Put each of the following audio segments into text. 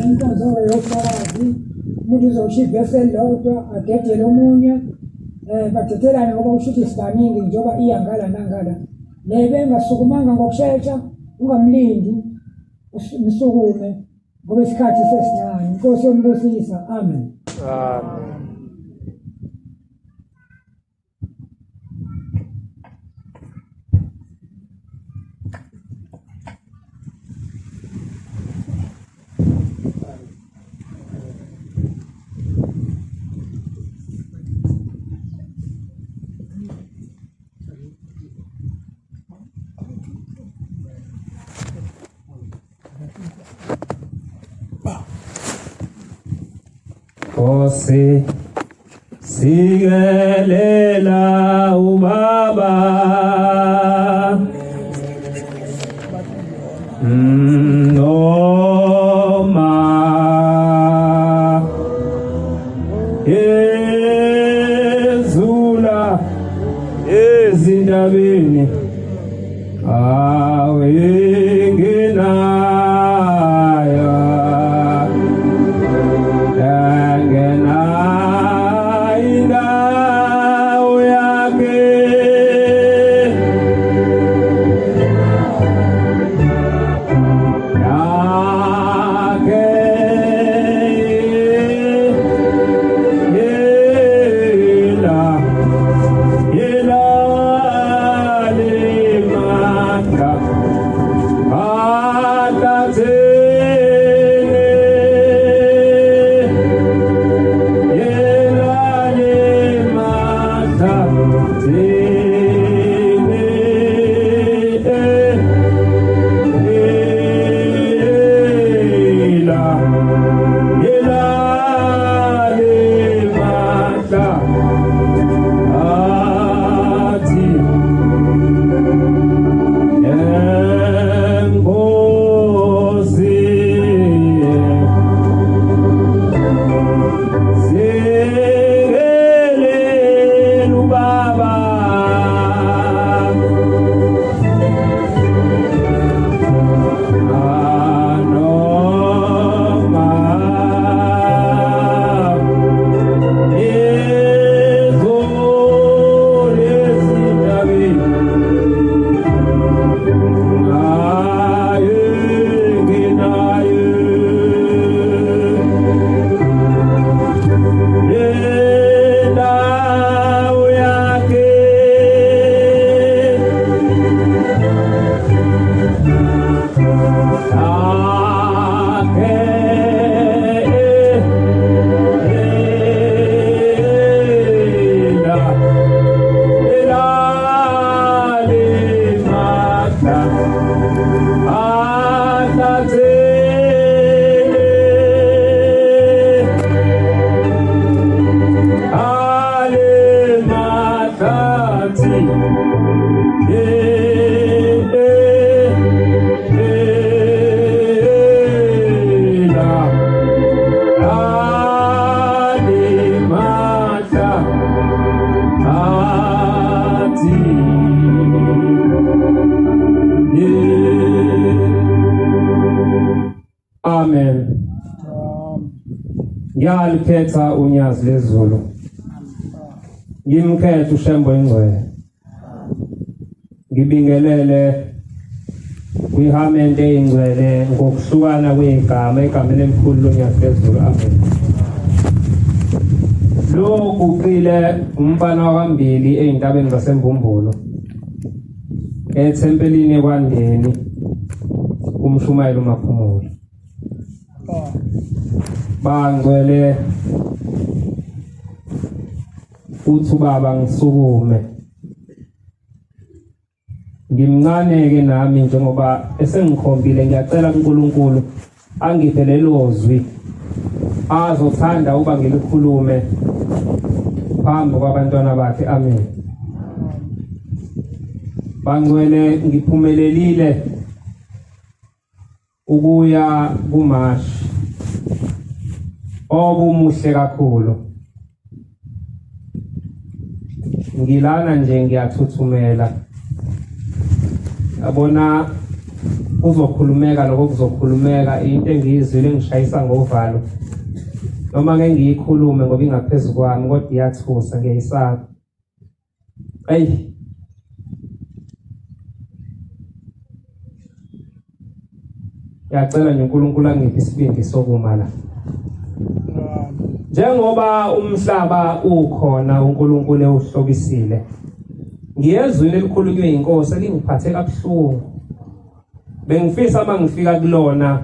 Inkonzo yofakazi umuntu uzosho ivesi elilodwa adedele omunye badedelane ngoba kusho ukuthi sibaningi njengoba iya ngala nangala. Le bengasukumanga ngokushesha ungamlindi msukume ngoba isikhathi sesincane. Inkosi yonibusisa. Amen. Amen. Nkosi sikelela ubaba noma ezula ezindabeni awinginaya engena indawo yakhe yakhe yela Amen. Ngiyalikhetha unyazi lezulu. Ngimkhethe uShembo ingcwele. Ngibingelele kwihamente ingcwele ngokuhlukana kwegama egameni elikhulu lonyazi lezulu. Amen. Lo guqile umfana wakambili ezintabeni zaseMbumbulu. Ethempelini ekwandeni umshumayeli uMaphumulo. Bangcwele uthi ubaba ngisukume ngimncane ke nami njengoba esengikhombile ngiyacela kuNkulunkulu angiphe lelo zwi azothanda uba ngilikhulume phambi kwabantwana bakhe. Amen. Bangcwele ngiphumelelile ukuya kumashi obumuhle kakhulu. Ngilana nje ngiyathuthumela, yabona. Kuzokhulumeka lokho kuzokhulumeka into engiyizwile engishayisa ngovalo. Noma ngeke ngiyikhulume ngoba ingaphezu kwami kodwa iyathusa ngiyayisaba. Eyi Ngiyacela nje uNkulunkulu angiphe isibindi sokuma la. Njengoba umhlaba ukhona uNkulunkulu ewuhlobisile. Ngiyezwile elikhulunywe inkosi elingiphathe kabuhlungu. Bengifisa uma ngifika kulona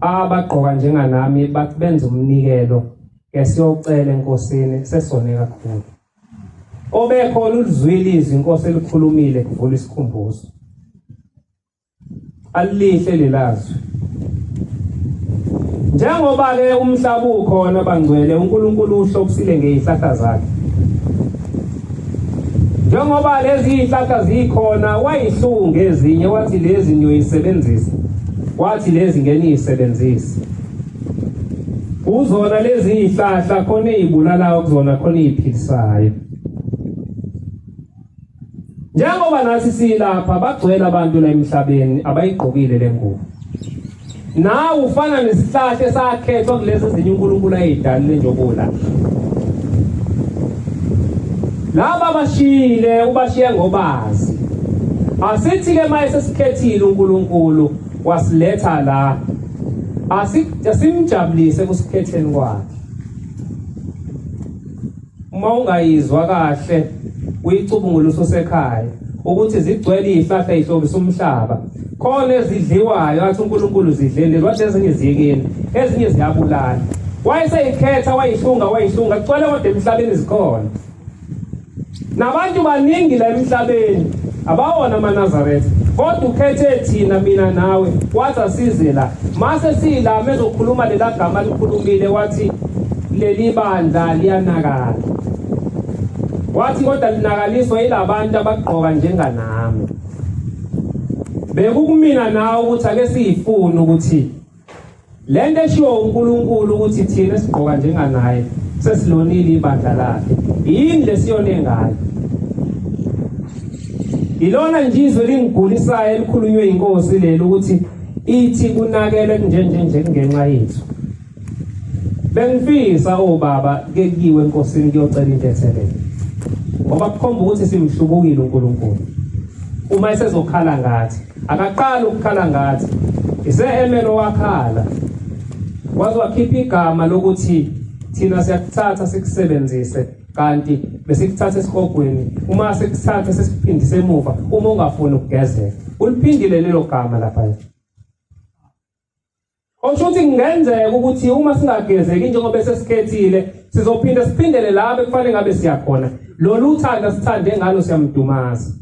abagqoka njenganami bathi benza umnikelo ke siyocela enkosini sesone kakhulu. Obekhona ulizwile izwi inkosi elikhulumile kuvula isikhumbuzo. Alihle lelazwi. Njengoba ke umhlaba ukhona bangcwele uNkulunkulu uhlobisile ngezihlahla zakhe. Njengoba lezi zihlahla zikhona wayihlunga ezinye wathi lezi niyoyisebenzisa. Wathi lezi ngeke niyisebenzise. Kuzona lezi zihlahla khona ezibulalayo kuzona khona eziphilisayo. Njengoba nathi silapha bagcwele abantu la emhlabeni abayigqokile le ngubo. Nawe ufana nesihlahla esakhethwa kulezi ezinye uNkulunkulu ayidalile njengoba la. Laba abashiyile ubashiye ngobazi. Asithi ke maye sesikhethile uNkulunkulu wasiletha la. Asimjabulise kusikhetheni kwakhe. Uma ungayizwa kahle uyicubungula ususekhaya ukuthi zigcwele izihlahla ezihlobisa umhlaba khona ezidliwayo athi uNkulunkulu zidleni wathi ezinye ziyekeni ezinye ziyabulala wayeseyikhetha wayihlunga wayihlunga kugcwele kodwa emhlabeni zikhona nabantu baningi la emhlabeni abawona amaNazaretha kodwa ukhethe thina mina nawe wathi asize la mase sila mezokhuluma lela gama likhulumile wathi leli bandla liyanakala wathi kodwa linakaliswa yilabantu abagqoka njenganami bekukumina nawe ukuthi ake siyifune ukuthi Le nto eshiwo uNkulunkulu ukuthi thina esigqoka njenganaye sesilonile ibandla lakhe. Yini lesiyone ngayo? Ilona nje izwe lingigulisayo elikhulunywe inkosi leli ukuthi ithi kunakele nje nje ngenxa yethu. Bengifisa obaba ke kuyiwe enkosini kuyocela intethelelo. Ngoba kukhomba ukuthi simhlubukile uNkulunkulu. Uma esezokhala ngathi Akaqali ukukhala ngathi ise-emelo wakhala waze wakhipha igama lokuthi thina siyakuthatha sikusebenzise kanti besikuthatha esihogweni uma sikuthatha sesiphindise emuva uma ungafuni ukugezeka uliphindile lelo gama lapha Osho ukuthi kungenzeka ukuthi uma singagezeki njengoba sesikhethile sizophinde siphindele la bekufanele ngabe siyakhona. Lolu uthando sithande ngalo siyamdumaza.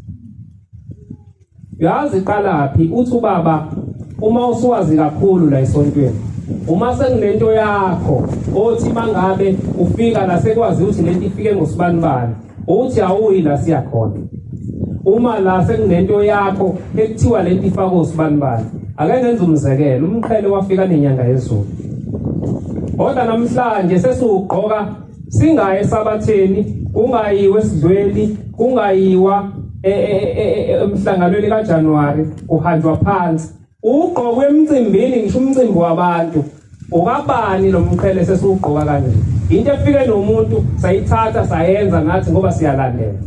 Uyazi iqalaphi uthi ubaba uma usuwazi kakhulu la esontweni uma sekunento yakho othi mangabe ufika la sekwazi ukuthi lento ifike ngosibanibani uthi awuyi la siyakhona uma la sekunento yakho ekuthiwa lento ifakwe usibanibani ake ngenze umzekelo umqhele wafika nenyanga yezulu kodwa namhlanje sesiwugqoka singaye esabatheni kungayiwa esidlweni kungayiwa e, e, e, emhlanganweni kaJanuary kuhanjwa phansi Ugqokwe emcimbini ngisho umcimbi wabantu. Ukabani lo mqhele sesiwugqoka kanje? Into efike nomuntu sayithatha sayenza nathi ngoba siyalandela.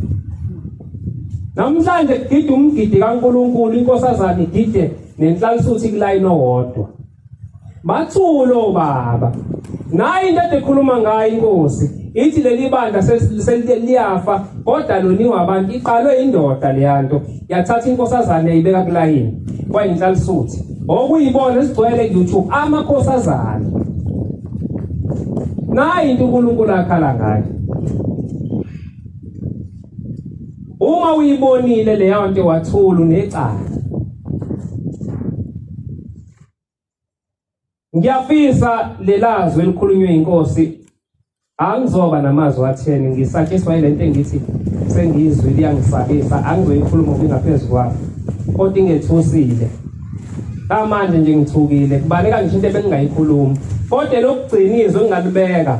Namhlanje kugida umgidi kaNkuluNkulu inkosazana igide nenhlalisuthi kulayini owodwa. Bathulo baba. Nayi into ekhuluma ngayo inkosi. Ithi leli bandla seliyafa kodwa loniwa abantu iqalwe indoda leyanto yathatha inkosazane yayibeka kulayini kwayinhlalisuthi okuyibona esigcwele ku-YouTube amakhosazane nayi into uNkulunkulu akhala ngayo uma uyibonile leyo nto wathula unecala Ngiyafisa lelazwi elikhulunywe inkosi angizoba namazwi atheni ngisatshiswa yilento engithi sengiyizwile iyangisabisa angizoyikhuluma ngoba ingaphezu kwami kodwa ingethusile kamanje nje ngithukile kubaleka ngisho into ebengingayikhuluma kodwa elokugcina izwi engingalibeka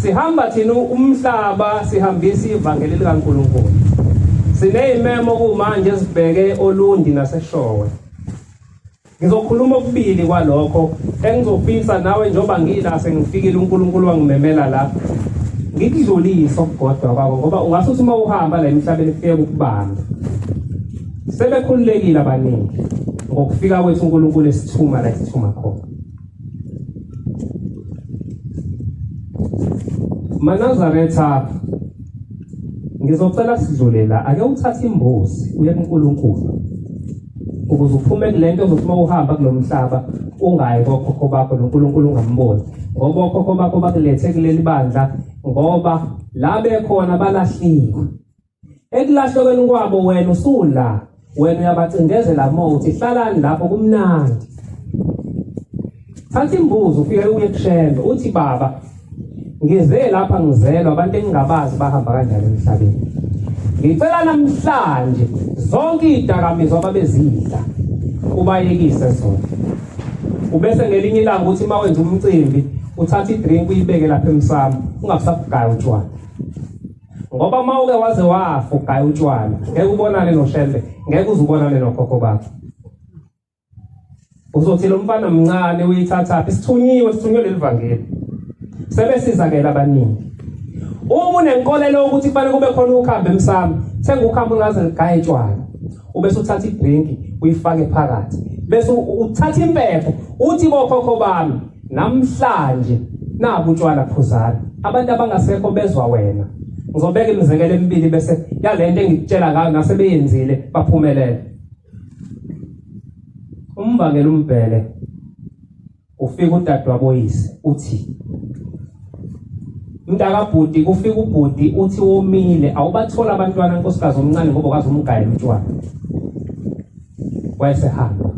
Sihamba thina umhlaba sihambisa ivangeli likaNkulunkulu. Sinezimemo kumanje ezibheke oLundi naseShowe. Ngizokhuluma okubili kwalokho engizofisa nawe njengoba ngila sengifikile uNkulunkulu wangimemela la ngikudlulise okugodwa kwakho ngoba ungase uthi uma uhamba la emhlabeni kufike kukubambe. Sebekhululekile abaningi ngokufika kwethu uNkulunkulu esithuma la esithuma khona. MaNazaretha ngizocela sidlule la ake uthathe imbuzi uye kuNkulunkulu ukuze uphume kule nto ozothi uma uhamba kulo mhlaba ungayi kokhokho bakho noNkulunkulu ungamboni ngoba okhokho bakho bakulethe kuleli bandla ngoba la bekhona balahliwe ekulahlekweni kwabo wena usula wena uyabacindezela mo uthi hlalani lapho kumnandi thatha imbuzi ufike uye kushembe uthi baba ngize lapha ngizelwa abantu engingabazi bahamba kanjani emhlabeni ngicela namhlanje zonke izidakamizwa ababezidla ubayekise zona ubese ngelinye ilanga uthi uma wenza umcimbi uthatha idrink uyibeke lapha emsamo ungabusabugaya utshwala ngoba uma uke waze wafa ugaya utshwala ngeke ubonane noshembe ngeke uze ubonane nokhokho bakho uzothi lo mfana mncane uyithathaphi sithunyiwe sithunywe leli vangeli sebesizakela abaningi uma unenkolelo yokuthi kufanele kube khona ukhambe emsamo thenga ukhambe ungaze ligaye tshwala ubese uthatha idrinki uyifake phakathi bese uthatha impepho uthi bokhokho bami namhlanje nabu utshwala phuzani abantu abangasekho bezwa wena ngizobeka imizekelo emibili bese yalento engikutshela ngayo nasebeyenzile baphumelele Umbangela umbhele ufika udadwaboyise uthi mntakabhuti kufika ubhuti uthi womile awubathola abantwana nkosikazi omncane ngoba kwazi umgayela utshwala wayesehamba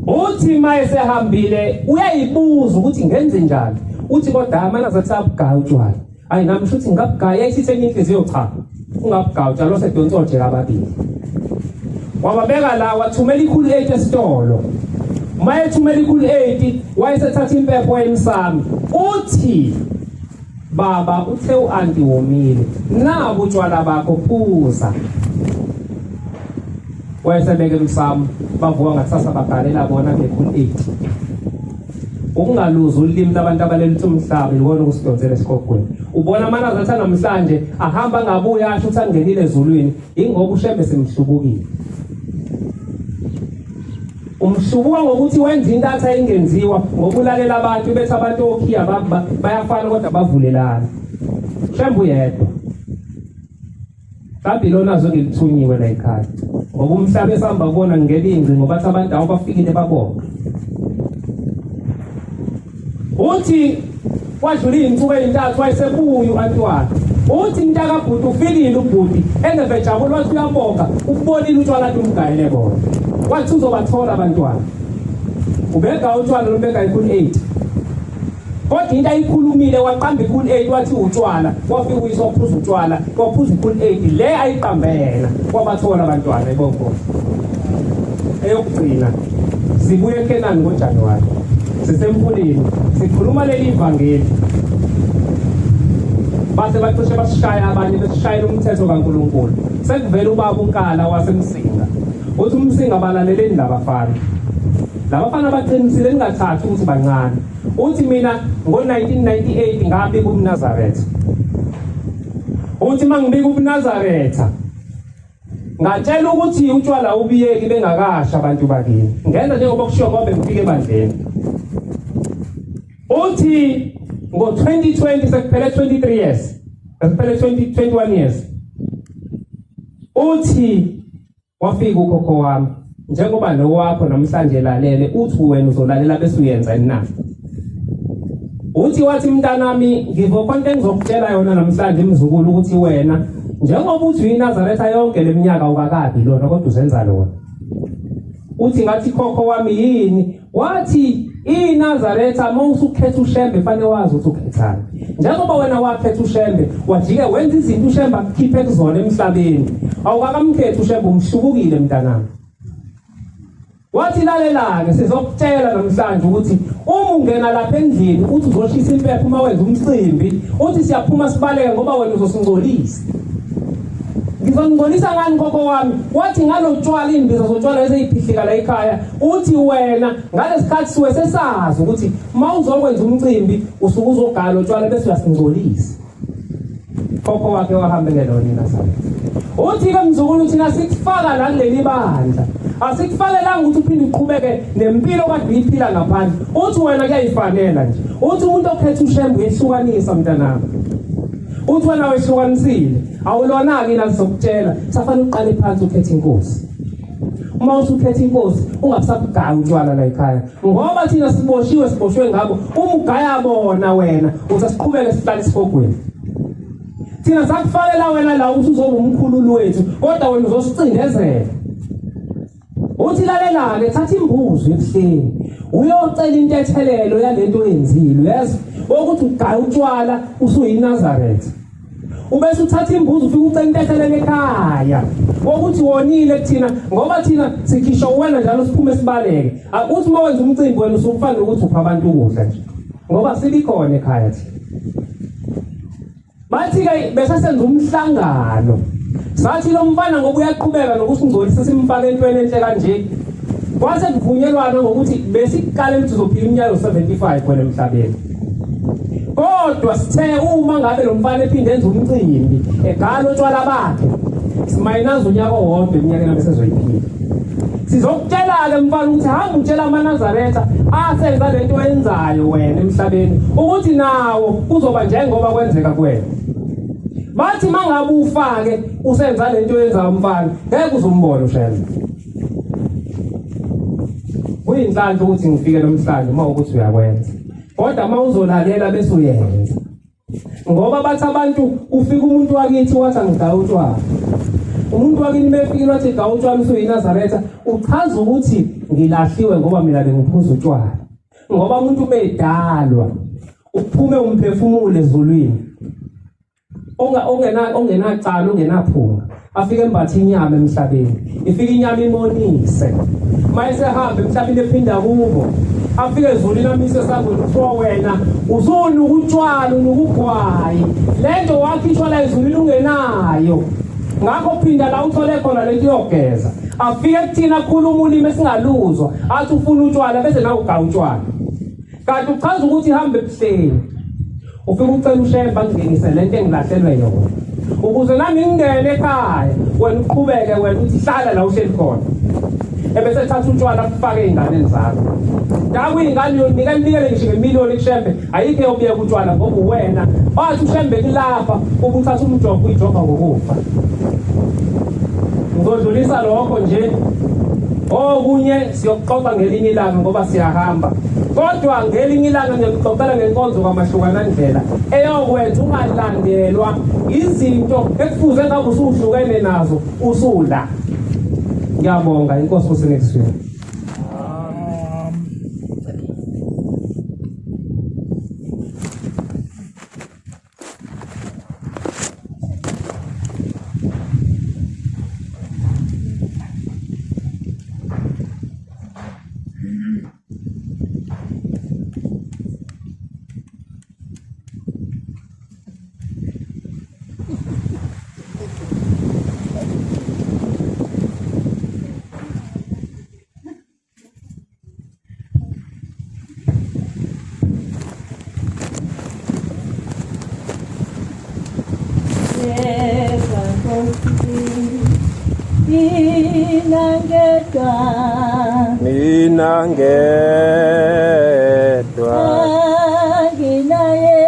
uthi uma esehambile uyayibuza ukuthi ngenze njani uthi kodwa amana zathi abugaya utshwala Ayi nami shuthi ngingabugaya yayisithi enye inhliziyo cha. Ungabugaya utshalo osedonsa ojeka ababili. Wababeka la wathumela ikhulu 8 esitolo. Uma ethumela ikhulu 8 wayesethatha impepho wayemsami. Uthi baba uthe uanti womile. Nabu utshwala bakho phuza. Wayesebeke emsamo bavuka ngakusasa bagalela bona ngekhulu 8. Ukungaluzi ulimi labantu abalelitha umhlaba yikona okusidonsela esikogweni. Ubona amanazaretha namhlanje ahamba angabuya asho ukuthi angenile ezulwini ingoba uShembe simhlubukile. Umhlubuka ngokuthi wenza into athi ayingenziwa ngokulalela abantu bethi abantu okhiya bayafana kodwa bavulelana. Shembe uyedwa. Mhlawumbe ilona zwe ngilithunyiwe la ekhaya. Ngoba umhlaba esihamba kubona ngingena ingcingo bathi abantu awu bafikile babonga. Uthi kwadlula iy'nsuku ey'ntathu wayesebuya u-anti wakhe. Uthi mntakabhuti ufikile ubhuti engeve ejabula wathi uyabonga ukubonile utshwala ade umgayele bona. Wathi uzobathola abantwana. Ubega utshwala lobeka ikhulu 8. Kodwa into ayikhulumile waqamba ikhulu 8 wathi utshwala, wafika uyise waphuza utshwala, waphuza ikhulu 8 le ayiqambe yena, wabathola abantwana ibongo. Eyokugcina sibuye eKenani ngoJanuwari. Sisemfuleni sikhuluma leli ivangeli. Base bacishe basishaya abanye besishayela umthetho kaNkulunkulu. Sekuvela ubaba uNkala waseMsinga. Uthi uMsinga balaleleni labafana. Labafana baqinisile ningathathi ukuthi bancane. Uthi mina ngo-1998 ngabika ubuNazaretha. Uthi mangibika ubuNazaretha ngatshela ukuthi utshwala ubiyeki bengakasha abantu bakini. Ngenza njengoba kushiwo ngoba ngifike ebandleni. Uthi ngo-2020 sekuphele 23 years. Sekuphele 20 21 years. Uthi Wafika ukhokho wami njengoba lo wakho namhlanje lalele uthi wena uzolalela bese uyenza na uthi wathi mntanami ngizokhonto engizokutshela yona namhlanje mzukulu ukuthi wena njengoba uthi uyiNazaretha yonke leminyaka ukakabi lona kodwa uzenza lona uthi ngathi khokho wami yini Wathi iNazaretha uma usukhetha uShembe fanele wazi ukuthi ukhethani. Njengoba wena wakhetha uShembe, wajike wenza izinto uShembe akukhiphe kuzona emhlabeni. Awukakamkhethi uShembe umhlubukile mntanami. Wathi lalela-ke sizokutshela namhlanje ukuthi uma ungena lapha endlini uthi uzoshisa impepho uma wenza umcimbi uthi siyaphuma sibaleke ngoba wena uzosingcolisa. Ngizongcolisa ngani khokho wami? Wathi ngalotshwala imbiza zotshwala eseyiphihlika la ekhaya. Uthi wena ngalesikhathi suke sesazi ukuthi uma uzokwenza umcimbi usuke uzogala utshwala bese uyasingcolisa. Khokho wakhe wahamba ngelona iNazaretha. Uthi-ke mzukulu thina sikufaka la kuleli bandla asikufakelanga ukuthi uphinde uqhubeke nempilo kade uyiphila ngaphandle. Uthi wena kuyayifanela nje. Uthi umuntu okhetha uShembe uyehlukanisa mntanami. Uthi wena wehlukanisile awulona-ke ila sizokutshela safanele uqale phansi ukhethe inkosi. Uma usukhetha inkosi ungabusabugaya utshwala la ekhaya ngoba thina siboshiwe siboshwe ngabo. Uma ugaya bona wena uthi asiqhubeke sihlale esihogweni. Thina sakufakela wena la ukuthi uzoba umkhululi wethu kodwa wena uzosicindezela. Uthi lalela-ke thatha imbuzi ebuhleni uyocela intethelelo yalento oyenzile uyezwa ukuthi ugaya utshwala usuyinazaretha. Ubese uthatha imbuzi ufike ucela intethelelo ekhaya wokuthi wonile kuthina ngoba thina sikhishwa uwena njalo siphume sibaleke. Akuthi uma wenza umcimbi wena usukufanele ukuthi upha abantu ukudla nje ngoba sibikhona ekhaya thina. Bathi-ke bese senza umhlangano sathi lo mfana ngoba uyaqhubeka nokusingcolisa simfake entweni enhle kanje. Kwase kuvunyelwana ngokuthi besiqale ukuthi uzophila iminyaka yo-75 khona emhlabeni. Kodwa sithe uma ngabe lo mfana ephinde enza umcimbi egala utshwala bakhe simayinaza unyaka owodwa eminyakeni abesezoyiphila. Sizokutshela-ke mfana ukuthi hamba utshela amaNazaretha asenza lento oyenzayo wena emhlabeni ukuthi nawo kuzoba njengoba kwenzeka kuwena. Bathi mangabe ufake usenza lento oyenzayo mfana ngeke uzumbone uShembe. Kuyinhlanhla ukuthi ngifike namhlanje uma ukuthi uyakwenza. Kodwa uma uzolalela bese uyenza. Ngoba bathi abantu ufika umuntu wakithi wathi angigaya utshwala. Umuntu wakini mefikile wathi gaya utshwala usuyinazaretha uchaza ukuthi ngilahliwe ngoba mina bengiphuza utshwala. Ngoba umuntu medalwa uphume umphefumulo ezulwini. Onga ongena ongenacala ongenaphunga afike embathe inyama emhlabeni ifike inyama imonise mayesehamba emhlabeni ephinda kubo afike ezulwini amise esangweni kuthiwa wena usunuka utshwala unuka ugwayi lento wakhishwa la ezulwini ungenayo ngakho phinda la uthole khona lento iyogeza afike kuthina akhuluma ulimi esingaluzwa athi ufuna utshwala bese nawe ugaya utshwala kanti uchaza ukuthi hamba ebuhleni ufike ucela uShembe angingenise lento engilahlelwe yona ukuze nami ngingene ekhaya wena uqhubeke wena uthi hlala la uhleli khona ebese ethatha utshwala kufake ey'nganeni zakho ndakuyingane uyonika linikele ngisho ngemiliyoni kuShembe ayikho eyobuyeka utshwala ngoba uwena wathi uShembe kulapha ubuthatha umjovo uyijova ngokufa. Ngizodlulisa lokho nje okunye siyokuxoxa ngelinye ilanga ngoba siyahamba. Kodwa ngelinye ilanga ngiyokuxoxela ngenkonzo kwamahlukana ndlela eyokwenza ungalandelwa izinto ekufuze ngabe usuhlukene nazo usula. Ngiyabonga inkosi usinekisweni. Mina ngedwa anginaye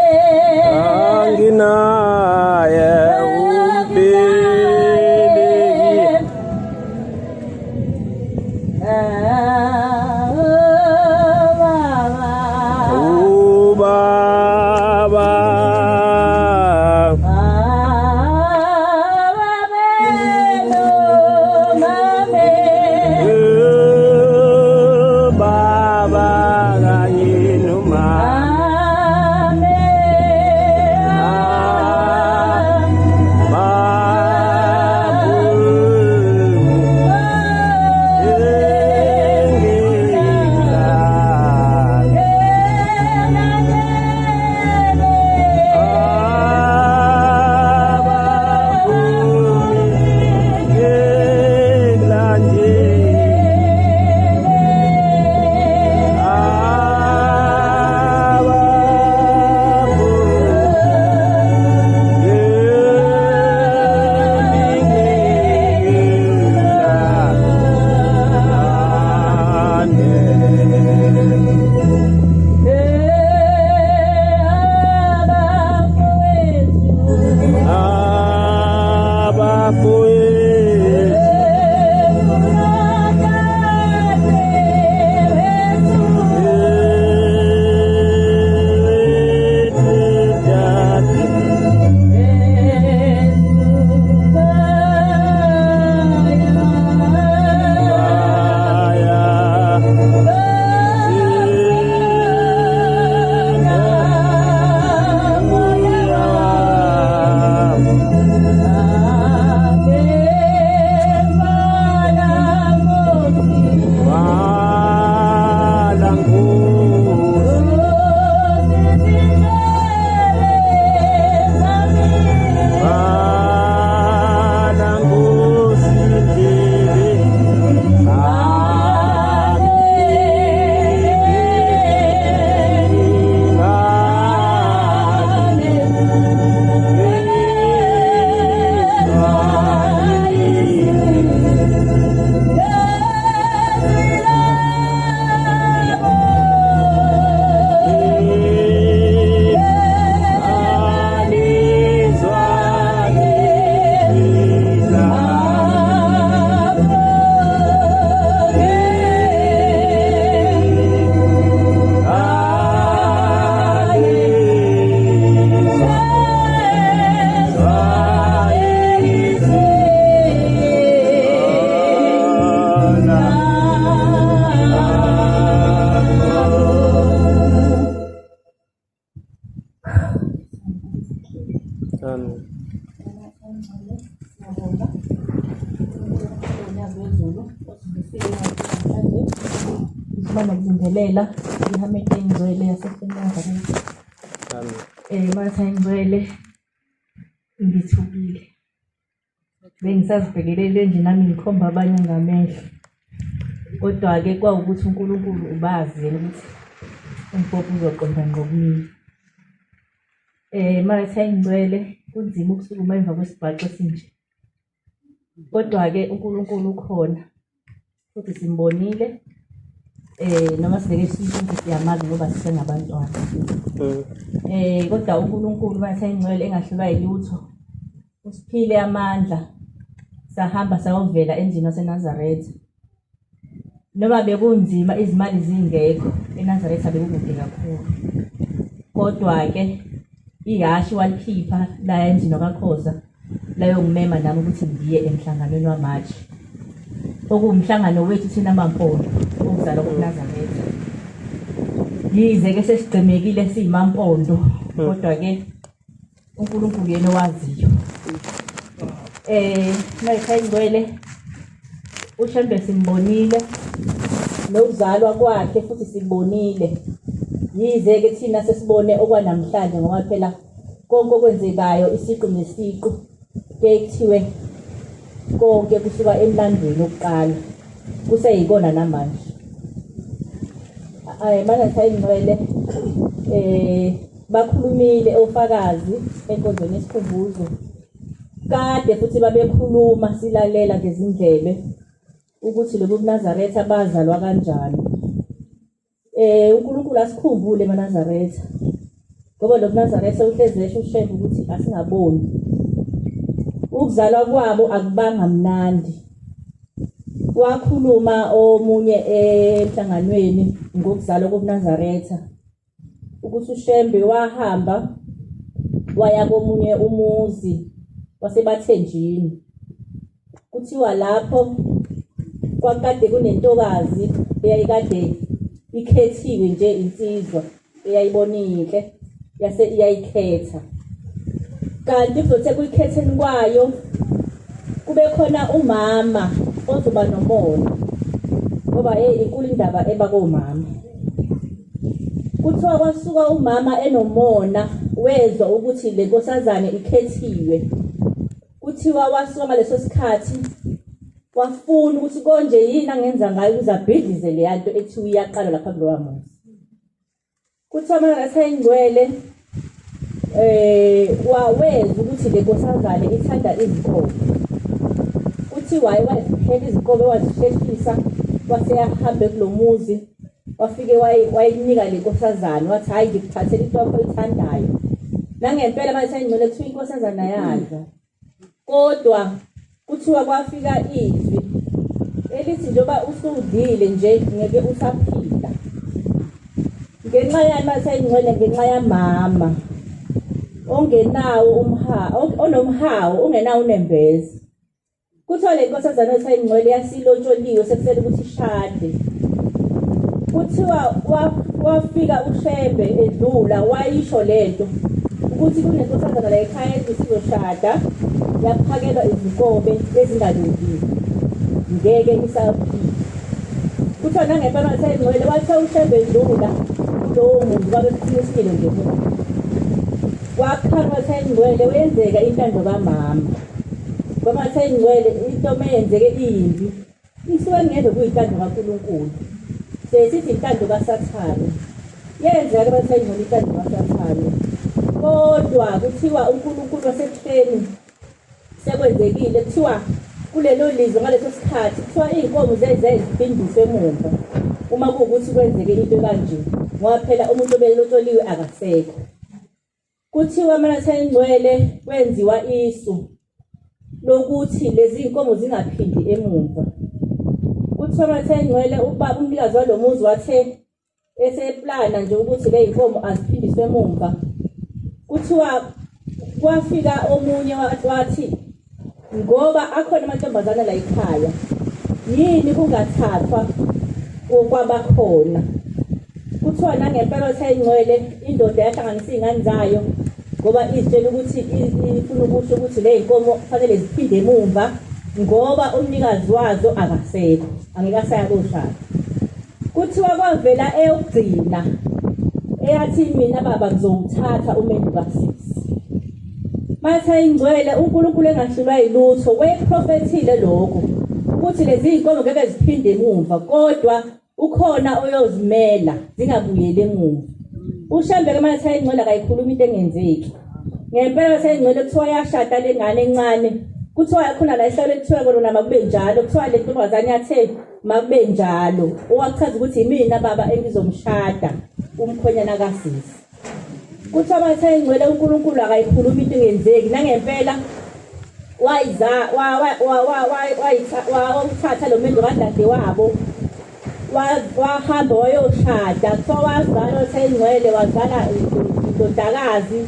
anginaye umpili ubaba ubaba Ukuba nokubingelela iHamete engcwele yaseFenazaretha. Matha ingcwele ngithukile. Bengisazibhekelele nje nami ngikhomba abanye ngamehlo. Kodwa-ke kwawukuthi uNkulunkulu ubazi yena ukuthi umbhobho uzoqonda ngqo kumina. Matha ingcwele kunzima ukusukuma emva kwesibhaxu esinje. Kodwa-ke uNkulunkulu ukhona futhi simbonile noma singeke sisho ukuthi siyamazi ngoba sisengabantwana. Kodwa uNkulunkulu uma eseyingcwele engahlulwa yilutho usiphile amandla sahamba sayovela endlini yaseNazaretha. Noma bekunzima izimali zingekho eNazaretha bekukude kakhulu. Kodwa-ke ihhashi walikhipha laya emzini wakwaKhoza layongimema nami ukuthi ngiye emhlanganweni waMarch okuwumhlangano wethu thina maMpondo okuzalwa kobuNazaretha. Yize-ke sesigqemekile siyimaMpondo kodwa-ke uNkulunkulu yena owaziyo. Mayikha ingcwele uShembe simbonile nokuzalwa kwakhe futhi sibonile. Yize-ke thina sesibone okwanamhlanje ngoba phela konke okwenzekayo isiqu nesiqu kuye kuthiwe konke kusuka emlandweni wokuqala kuseyikona namanje. Manje ingcwele bakhulumile ofakazi enkonzweni yesikhumbuzo kade futhi babekhuluma silalela ngezindlebe ukuthi lobu buNazaretha bazalwa kanjani. UNkulunkulu asikhumbule emaNazaretha ngoba lo buNazaretha uhlezi esho uShembe ukuthi asingaboni. Ukuzalwa kwabo akubanga mnandi. Wakhuluma omunye emhlanganweni ngokuzalwa kobuNazaretha ukuthi uShembe wahamba waya komunye umuzi waseBathenjini. Kuthiwa lapho kwakade kunentokazi eyayikade ikhethiwe nje insizwa eyayibona iyinhle yase iyayikhetha. Kanti kuzothe kuyikhetheni kwayo kube khona umama ozoba nomona ngoba hey inkulu indaba eba komama. Kuthiwa kwasuka umama enomona wezwa ukuthi le nkosazane ikhethiwe. Kuthiwa wasuka ngaleso sikhathi wafuna ukuthi konje yini angenza ngayo ukuze abhidlize leya nto ethiwa iyaqala lapha kulowa muzi. Kuthiwa manje ingcwele waweza ukuthi le nkosazane ithanda izinkomo. Kuthiwa wazipheka izinkomo wazisheshisa wase yahambe kulo muzi wafike wayinika le nkosazane wathi hhayi ngikuphathela into yakho oyithandayo. Nangempela manje seyingcwele kuthiwa inkosazana yadla. Kodwa kuthiwa kwafika izwi elithi njengoba usudlile nje ngeke usaphila. Ngenxa yani mase ingcwele ngenxa yamama ongenawo umha onomhawu ongenawo unembeza. Kuthiwa le nkosazana esayingcwele yasilotsholiwe sekusele ukuthi ishade. Kuthiwa wafika uShembe edlula wayisho lento ukuthi kunenkosazana la ekhaya ethi sizoshada yaphakelwa izinkobe ezingalungile ngeke isaphila. Kuthiwa nangempela waseyingcwele wathiwa uShembe edlula kulowo muntu kwabe kuqhuma isililo nje kubo. Wakhala waseyingcwele wenzeka intando kamama. Ngoba seyingcwele into meyenzeke iyimbi isuke ngeke kuyintando kaNkulunkulu. Sesithi intando kaSathane. Yenzeka ke bathe ingcwele intando kaSathane. Kodwa kuthiwa uNkulunkulu wasebuhleni sekwenzekile kuthiwa kulelo lizwe ngaleso sikhathi kuthiwa iy'nkomo zeze ziphindiswe emuva uma kuwukuthi kwenzeke into kanje ngoba phela umuntu obelotsholiwe akasekho. Kuthiwa amalatha engcwele kwenziwa isu lokuthi lezi zinkomo zingaphindi emuva. Kuthiwa amalatha engcwele ubaba umnikazi walo muzi wathe eseplana nje ukuthi le zinkomo aziphindiswe emuva. Kuthiwa kwafika omunye wathi ngoba akhona amantombazana la ekhaya yini kungathathwa okwabakhona. Kuthiwa nangempela waseyingcwele indoda yahlanganisa iy'ngane zayo ngoba izitshela ukuthi ifuna ukusho ukuthi le y'nkomo kufanele ziphinde emumva ngoba umnikazi wazo akasekho angeke asaya koshada. Kuthiwa kwavela eyokugcina eyathi mina baba ngizowuthatha umendo kasisi. Mathe ingcwele uNkulunkulu engahlulwa yilutho wayeprofethile lokho ukuthi lezi zinkomo ngeke ziphinde emuva kodwa ukhona oyozimela zingabuyeli emuva. UShembe ke mathe ingcwele akayikhuluma into engenzeki. Ngempela mathe ingcwele kuthiwa yashada lengane encane kuthiwa khona la ehlalo ekuthiwa kona makube njalo kuthiwa le ntombazane yathe makube njalo owachaza ukuthi imina baba engizomshada umkhwenyana kasisi. Kuthiwa bathe ingcwele uNkulunkulu akayikhulumi into ingenzeki nangempela wayiza wawuthatha lo mendo kadade wabo wahamba wayoshada kuthiwa wazala othe ingcwele wazala indodakazi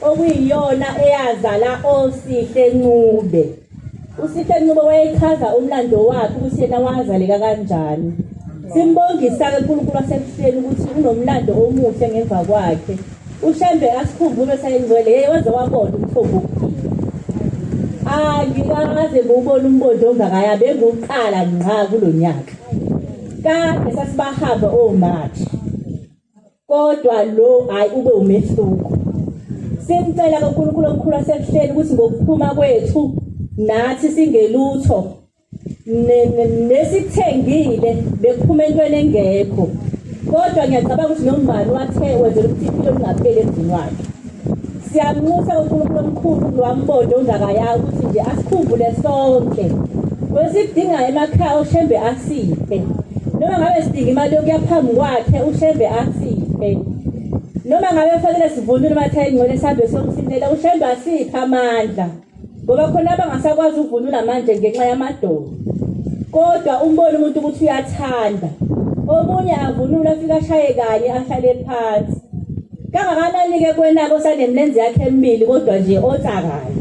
okuyiyona eyazala oSihle Ncube. USihle Ncube wayechaza umlando wakhe ukuthi yena wazaleka kanjani. Simbongisa-ke uNkulunkulu wasebuhleni ukuthi unomlando omuhle ngemva kwakhe. UShembe asikhumbule sayingcwele yeye waze wabona umthombo wokuphila. Angikaze ngiwubone umbondo ongakaya benguqala ngqa kulo nyaka. Kade sasibahamba oMarch. Kodwa lo hayi ube umehluko. Simcela kaNkulunkulu omkhulu asebuhleni ukuthi ngokuphuma kwethu nathi singelutho nesithengile bekuphuma entweni engekho. Kodwa ngiyacabanga ukuthi nombani wathe wenzela ukuthi impilo ingapheli emzini wakhe. Siyamnxusa uNkulunkulu omkhulu kulwambondo ongakaya ukuthi nje asikhumbule sonke. Kwesidingayo emakhaya uShembe asiphe. Noma ngabe sidinga imali yokuya phambi kwakhe uShembe asiphe. Noma ngabe kufanele sivunule amathayi ingcwele sihambe siyomsilela uShembe asiphe amandla. Ngoba khona abangasakwazi ukuvunula manje ngenxa yamadolo. Kodwa umbone umuntu ukuthi uyathanda. Omunye avunule afike ashaye kanye ahlale phansi. Kangakanani-ke kwenako osanemlenze yakhe emibili kodwa nje otsakayo.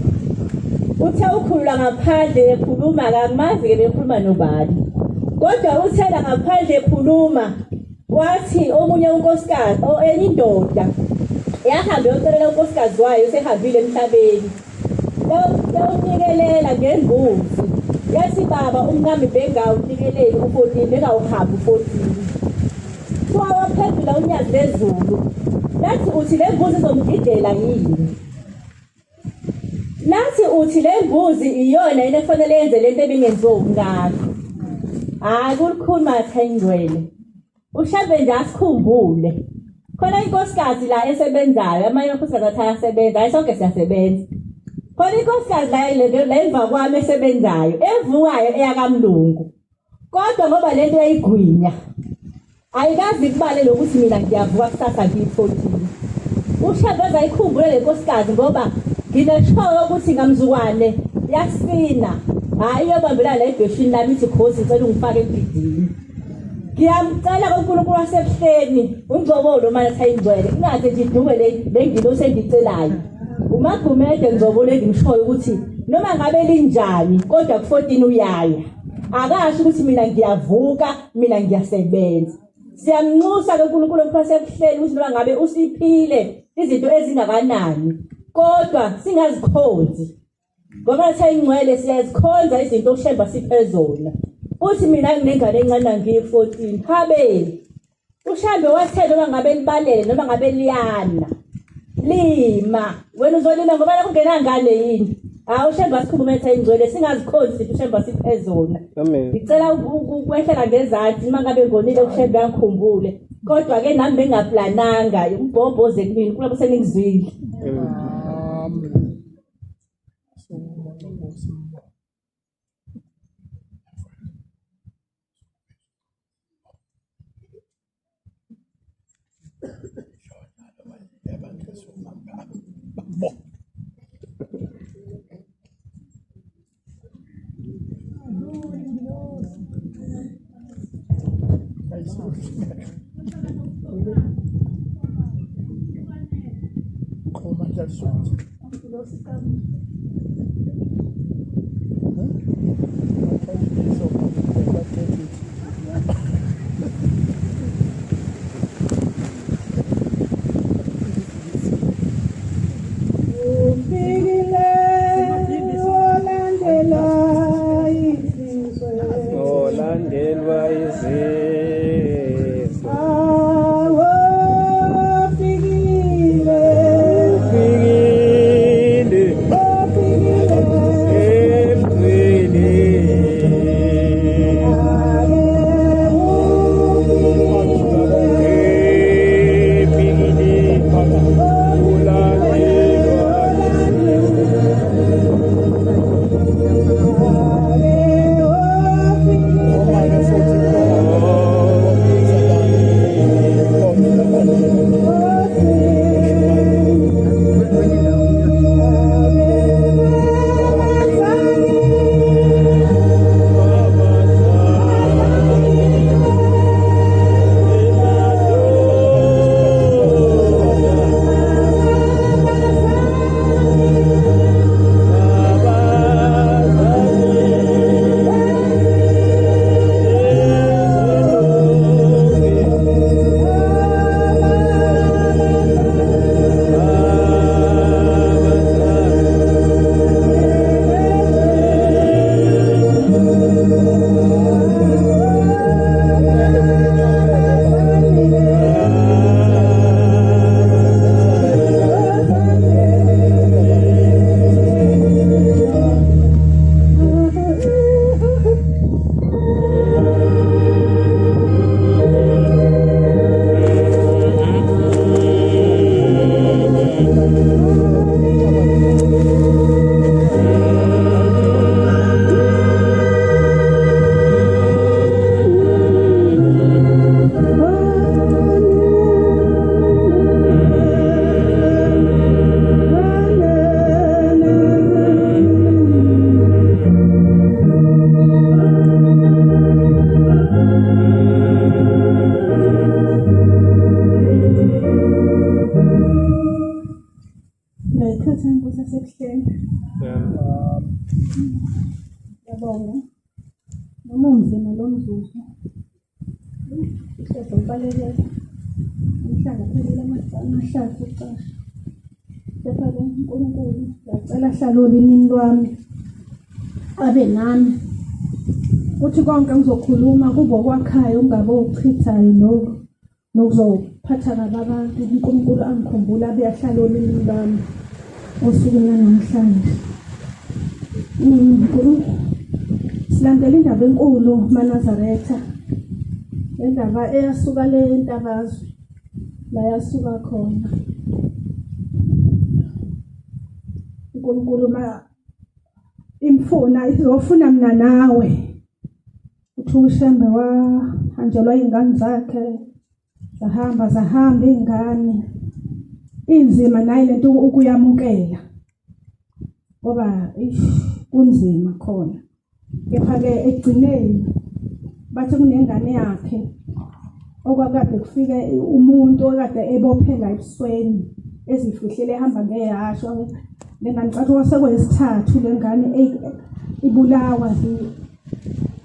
Uthe ukhulula ngaphandle ekhuluma kangimazi-ke bekhuluma nobani. Kodwa uthela ngaphandle ekhuluma wathi omunye unkosikazi enye indoda yahamba yocelela unkosikazi wayo usehambile emhlabeni. Yawunikelela ngembuzi. Yathi baba umkami bengawunikeleli u-14 bengawuhambi u-14. Kuthiwa waphendula unyazi lezulu. Lathi uthi le mbuzi izomgidela yini? Lathi uthi le mbuzi iyona yini ekufanele yenze lento ebingenziwa umkakho. Hhayi kulukhuni matha ingcwele. UShembe nje asikhumbule. Khona inkosikazi la esebenzayo, amanye amakhosikazi athi ayasebenza, hayi sonke siyasebenza. Khona inkosikazi la la emva kwami esebenzayo, evukayo eyakamlungu. Kodwa ngoba lento yayigwinya ayikazi kubale lokuthi mina ngiyavuka kusasa ngiyi-14. UShembe azayikhumbule le nkosikazi ngoba ngineshoyo ukuthi ngamzukwane yasina hhayi iyobambela la ebheshini lami ithi khosi ngicela ungifake emgidini. Ngiyamcela kuNkulunkulu wasebuhleni uNgcobolo manje sayingcwele ingaze nje idume le ngilosi engicelayo. UMagumede Ngcobolo engimshoyo ukuthi noma ngabe linjani kodwa ku-14 uyaya. Akasho ukuthi mina ngiyavuka mina ngiyasebenza. Siyamnxusa ke uNkulunkulu omkhulu ukuthi noma ngabe usiphile izinto ezingakanani kodwa singazikhonzi. Ngoba seyingcwele siyazikhonza izinto uShembe siphe zona. Uthi mina nginengane encane ngiyi-14. Habe. UShembe wathe noma ngabe libalele noma ngabe liyana. Lima. Wena uzolima ngoba kungenangane yini? Hawu uShembe asikhulume ethe ingcwele singazikhonzi izinto uShembe siphe zona. Amen. Ngicela ukwehlela ngezansi uma ngabe ngonile uShembe angikhumbule. Kodwa ke nami bengaplananga umbhobhoze kumina kulabo seningizwile. Amen. Olandelwa izizwe. Ukhetha inkosi yasebuhleni. Ngiyabonga. Noma unzima lo mzuzu. Ihlezi ngibalekela. Umhlanga uphelile amahlathi ukucasha. Kepha-ke uNkulunkulu ngiyacela ahlale olimini lwami. Abe nami. Uthi konke ngizokhuluma kube okwakhayo kungabe okuchithayo lokhu. Nokuzophatha kabi abantu uNkulunkulu angikhumbula abe ahlale olimini lwami osukwini lanamhlanje. Silandela indaba enkulu maNazaretha. Le ndaba eyasuka le entabazwe la yasuka khona. uNkulunkulu ma imfuna izofuna mina nawe. Kuthiwa uShembe wahanjelwa iy'ngane zakhe zahamba zahamba iy'ngane inzima naye lento ukuyamukela ngoba eish kunzima khona kepha-ke ekugcineni bathi kunengane yakhe okwakade kufike umuntu okade ebophe la ebusweni ezifihlele ehamba ngehasho le ngane cathi kwasekwesithathu le ngane ibulawa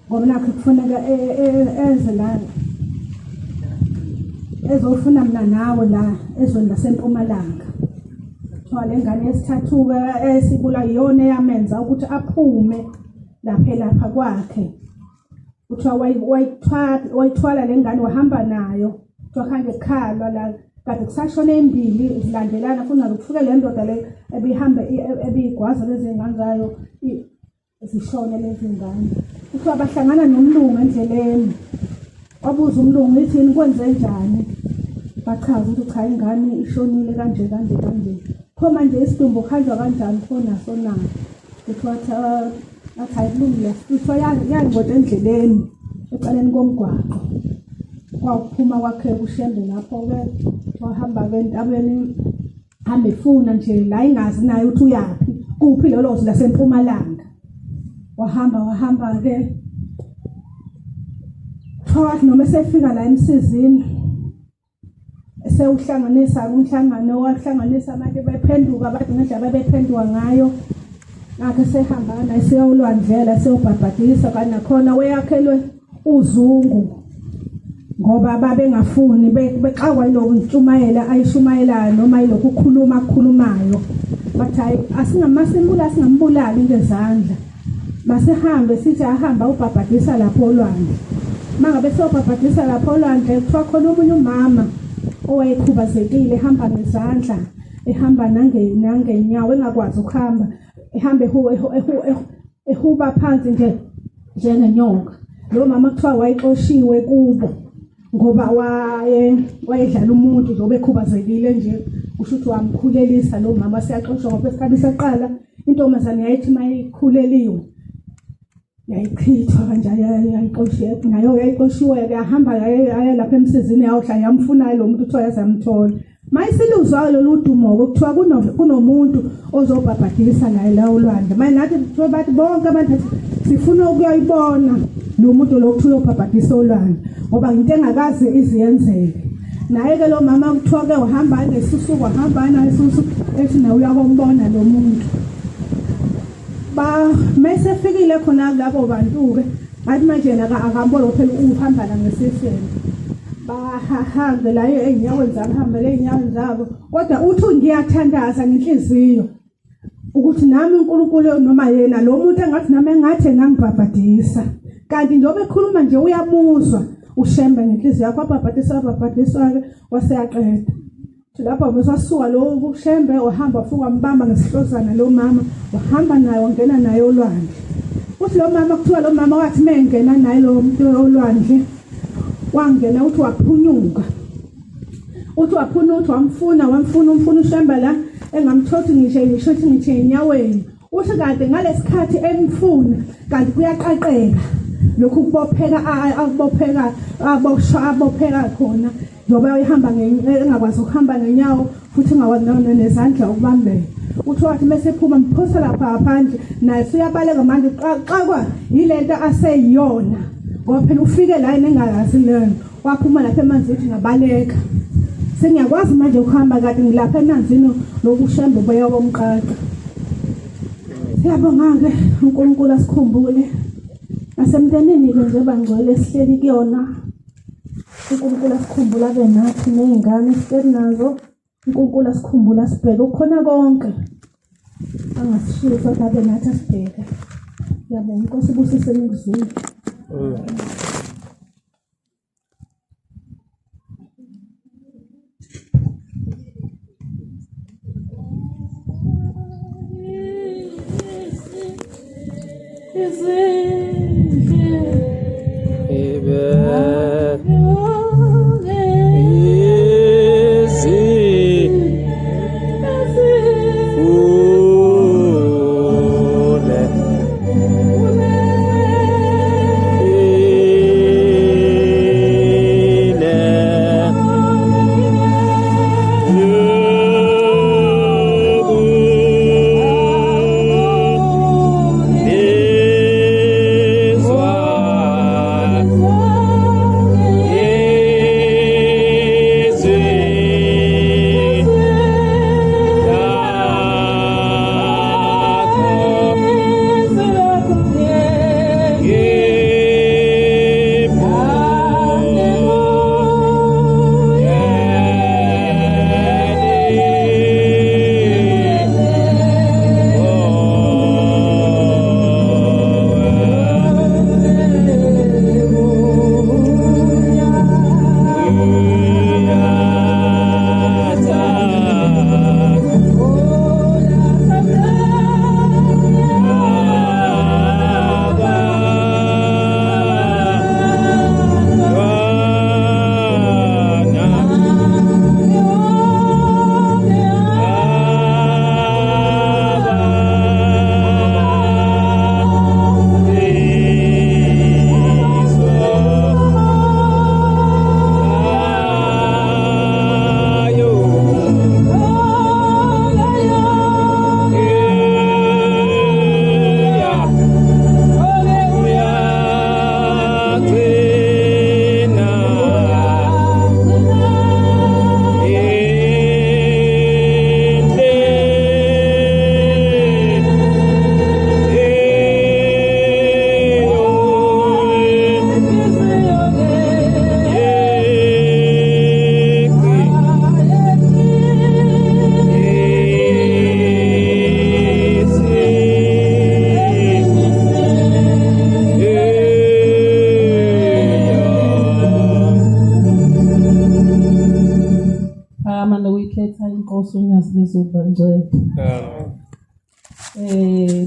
ngoba nakho kufuneka e, e, eze la ezofuna mina nawe la ezweni lasempumalanga kuthiwa le ngane yesithathu-ke esibula iyona eyamenza ukuthi aphume lapha elapha kwakhe kuthiwa wayithwala le ngane wahamba nayo kuthiwa khange kukhalwa la kade kusashona embili zilandelana futhi nazo kufike le ndoda le ebihambe ebiyigwaza lezi ngane zayo zishone lezi ngane kuthiwa bahlangana nomlungu endleleni wabuza umlungu ithini kwenze njani bachaza ukuthi cha ingane ishonile kanje kanje kanje pho manje isidumbu kuhanjwa kanjani pho naso na kuthiwa athi hayi kulungile kuthiwa yangcwetha endleleni ecaleni komgwaqo kwawuphuma kwakhe kushembe lapho-ke wahamba-ke entabeni hambe efuna nje la ingazi naye ukuthi uyaphi kuphi lelo zwi lasempumalanga wahamba wahamba ke kuthiwa noma esefika la emsizini sewuhlanganisa umhlangano wahlanganisa abantu bephenduka abantu ngendlela babephenduka ngayo ngakho sehamba naye seyolwandlela seyobhabhadisa kanti nakhona weyakhelwe uzungu ngoba babengafuni bexakwa yilokhu ntshumayela ayishumayelayo noma yilokhu kukhuluma akukhulumayo bathi hayi asingamasimbula singambulali ngezandla masihambe sithi ahamba ubhabhadisa lapho olwandle mangabe sewubhabhadisa lapho olwandle kuthiwa khona omunye umama owayekhubazekile ehamba ngezandla ehamba nangenyawo engakwazi ukuhamba ehamba ehuba phansi nje njengenyoka lo mama kuthiwa wayexoshiwe kubo ngoba waye wayedlala umuntu nje obekhubazekile nje kusho ukuthi wamkhulelisa lo mama siyaxoshwa ngoba esikhathi saqala intombazane yayithi mayikhuleliwe yayichithwa kanjalo yayixoshiwe nayo yayixoshiwe-ke yahamba yaya lapha emsizini yayohlala yamfunayo lo muntu kuthiwa yaze yamthola Mayisiluzwa lolu dumo-ke kuthiwa kunomuntu ozobhabhadisa naye la olwandle. Manje nathi kuthiwa bathi bonke abantu sifuna ukuyoyibona lo muntu lo kuthiwa uyobhabhadisa olwandle ngoba into engakaze iziyenzeke. Naye-ke lo mama kuthiwa-ke uhamba ngesusu wahamba nayesusu ethi naye uyakombona lo muntu. Ba mesefikile khona kulabo bantu-ke Ngathi manje yena akambona phela uhamba la ngesisweni. Bahambe la ey'nyaweni zabo hambe le ey'nyaweni zabo. Kodwa uthi ngiyathandaza ngenhliziyo ukuthi nami uNkulunkulu noma yena lo muntu engathi nami engathi engangibhabhadisa. Kanti njengoba ekhuluma nje uyamuzwa uShembe ngenhliziyo yakho wabhabhadisa wabhabhadiswa-ke waseyaqeda. Lapho besasuka lo kuShembe wahamba wafika wambamba ngesihlozana lo mama wahamba naye wangena naye olwandle. Uthi lo mama kuthiwa lo mama wathi mengena naye lo muntu olwandle wangena uthi waphunyuka. Uthi waphunyuka uthi wamfuna wamfuna umfuna uShembe la engamthothi ngisho ngisho ukuthi ngisho enyaweni. Uthi kade ngalesikhathi emfuna kanti kuyaqaqeka lokhu kubopheka akubopheka aboshwa abopheka khona njengoba ehamba engakwazi ukuhamba ngenyawo futhi engakwazi nezandla ukubambeka uthi wathi mesephuma mphosa lapha ngaphandle naye suyabaleka manje xakwa yilento aseyiyona ngoba phela ufike la yena engayazi leyo waphuma lapha emanzini uthi ngabaleka Sengiyakwazi manje ukuhamba kade ngilapha enanzini lokushembe uboya bomqaqa. Siyabonga-ke uNkulunkulu asikhumbule. Nasemndenini-ke nje bangcwele sihleli kuyona. uNkulunkulu asikhumbule abe nathi ney'ngane esihleli nazo. uNkulunkulu asikhumbule asibheke ukhona konke. Angasishiyi kodwa abe nathi asibheke. Ngiyabonga inkosi ibusise nikuzwile.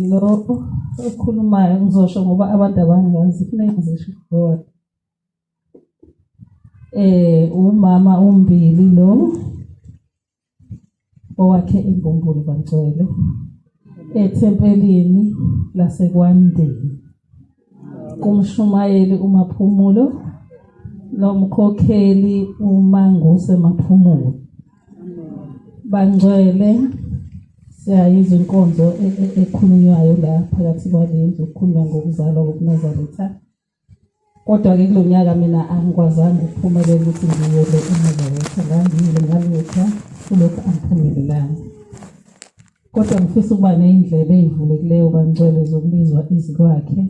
Lo okhulumayo ngizosho ngoba abantu abangazi kufuneka ngizisho ngoba umama umbili lo owakhe imbumbulu bangcwele ethempelini lasekwandeni kumshumayeli uMaphumulo nomkhokheli uManguse Maphumulo bangcwele. Siyayizwa inkonzo ekhulunywayo la phakathi kwalendlu, kukhulunywa ngokuzalwa kokuNazaretha. Kodwa-ke kulo nyaka mina angikwazanga ukuphumelela ukuthi ngiyele eNazaretha, ngangiyile ngalutha kulokhu angiphumelelanga. Kodwa ngifisa ukuba ney'ndlebe ey'vulekileyo bangcwele zokulizwa izwi lwakhe